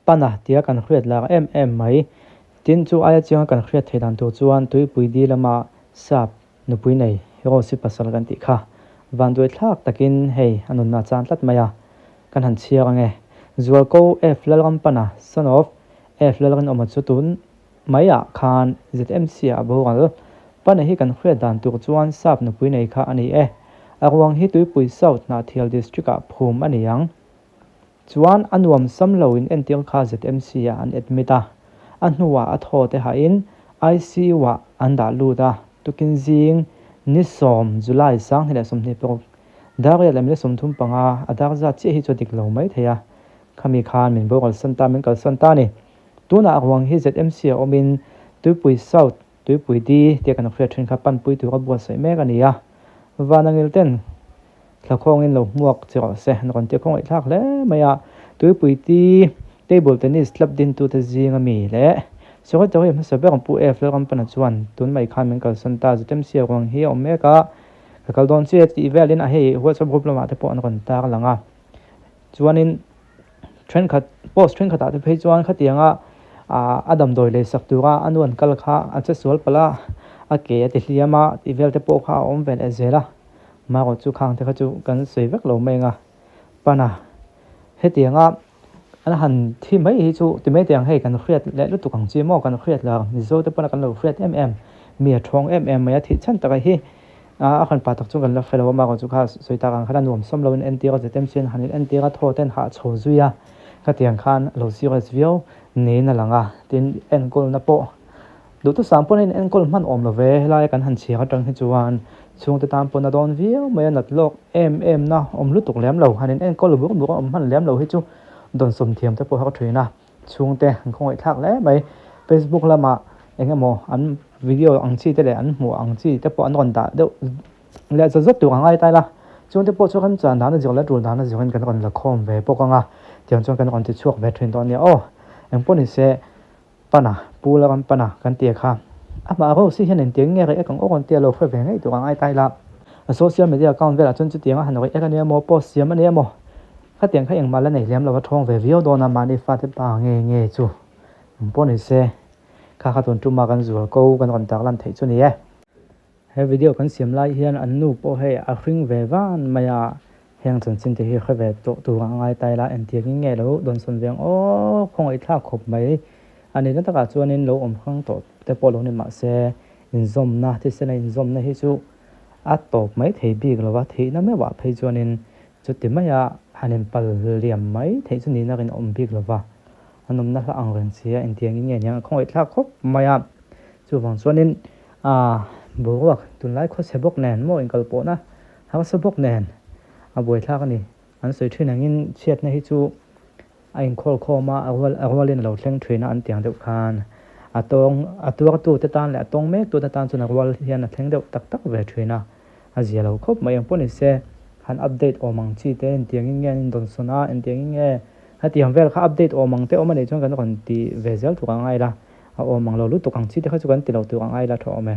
Pana tia kan hriat lar em em mai. Tin, chu aia chianga kan hriat theih dan tur chuan Tuipui di lama sap nupui nei Rose-i pasal kan tih kha vanduai thlak takin hei a nunna a chan tlat mai a, kan han chhiar ange. Zualko F Lalrampana, son of F Lalrinawma chu tun maiah khan ZMC ah a boral. Pana hi kan hriat dan tur chuan sap nupui nei kha a ni e. A ruang hi Tuipui South Hnahthial District ah phum a ni ang. Chuan a nuam sam lo in entir kha ZMC ah an admit a, a hnuah a thaw te hahin ICU ah an dah lut a, tukin zing ni sawm July 2026 dar riat leh minute 35 a dar zat chiah hi chu a dik lo mai thei a, khami khan min boral san ta min kalsan ta a ni. Tunah a ruang hi ZMC ah awmin Tuipui South Tuipui di tia kan hriat thin kha panpui tura buatsaih mek a ni a, Vanangil ten thlakhawngin lo hmuak chi rawh se an rawn ti khawngaih thlak hle mai a. Tuipui di Table Tennis Club dintute zinga mi leh Secretary hmasa ber Pu F Lalrampana chuan tun mai khan min kalsan ta Zutemsia ruang hi a awm mek a, ka kal dawn chiah tih velin a hei WhatsApp group lamah te pawh an rawn tar lang a. Chuanin thenkhat post thenkhatah te phei chuan khatianga ah a damdawi lei sak tura a nu an kal kha a che sual palh a, a ke a ti hliam a tih vel te pawh kha a awm ve leh zel a, marawh chu khang te kha chu kan sawi vek lo mai ang a, pana hetianga an han thi mai hi chu ti mai teh ang hei kan hriat leh lutuk ang chi maw kan hriat lo ang Mizo te pawh kan lo hriat em em mi a thawng em em mai a thih chhan taka hi. A han pa tak chu kan la hre lo a, mahka chu kha sawi tak ang khan a nuam sawm lo in entir a, zetem chuan han in entir a, thaw ten hah chho zui a, khatiang khan a lo serious viau niin a lang a, tin enkawlna pawh duhthusam pawn a in enkawl hman awm lo ve, helaia kan han chhiar atang hi chuan chhungte tan pawn a dawn viau mai a, nat lawk em em na awm lutuk lem lo, han in enkawl bur bur a awm hman lem lo hi chu dawnsawm thiam te pawh a har thin a. Chhungte an khawngaih thlak hle mai. Facebook lamah eng emaw an video ang chi te leh an hmuh ang chi te pawh an rawn dah deuh leh zawt zawt tur a ngai ta ila. Chungte pawh chu kan chan dan a zir leh tul dan a zirin kan rawn la khawm ve bawk ang a, tiang chuan kan rawn ti chhuak ve thin tawh a nia aw. Eng pawh ni se pana pu la ram pana kan tia kha amah Rose hian engtiang nge react ang aw rawn tia lo hre ve ngei tur a ngai ta ila. A social media account velah chuan chutiang a han react a nia maw post siam a nia maw. Khatiang kha engmah la nei lem lo a thawng ve viau dawn a, mahni fate pa nge nge chu ang pawh ni se, kha kha tun tuma kan zual ko kan rawn tak lan theih chu ni e. He video kan siam lai hian an nu pawh hei a hring ve van mai a, heng chanchin te hi hre ve tawh tur a ngai ta ila engtiangin nge lo dawnsawn ve ang aw, khawngaih thlak khawp mai. A nihna takah chuanin lo awm hrang tawh te pawh lo ni mah se, inzawmna, thisena inzawmna hi chu a tawp mai thei bik lo a, theihna meuhah phei chuanin Chuti maia han inpal liam mai theih chu nihna rin awm bik lova, an awmna hla ang reng si a, engtiangin nge niang a khawngaih thlak khawp mai a. Chuvang chuanin aa boruak tunlai khawchhe bawk nen maw inkalpawhna harsa bawk nen a buaithlak a ni. An sawi thin angin chhiatna hi chu a inkhawl khawm a, a rualin a lo thleng thin a an tiang deuh khan a tawng a tuartute tan leh a tawng mektute tan chuan a rual hian a thleng deuh tak tak ve thin a. A zia lo khawp mai ang pawh ni se, han update awm ang chi te engtiangin nge an indawnsawn a, engtiangin nge hetiang vel kha update awm ang te awm a nih chuan kan rawn ti ve zel tuk ang a ila, a awm ang lo lutuk ang chi te kha chu kan ti lo tuk ang a ila tha awm e.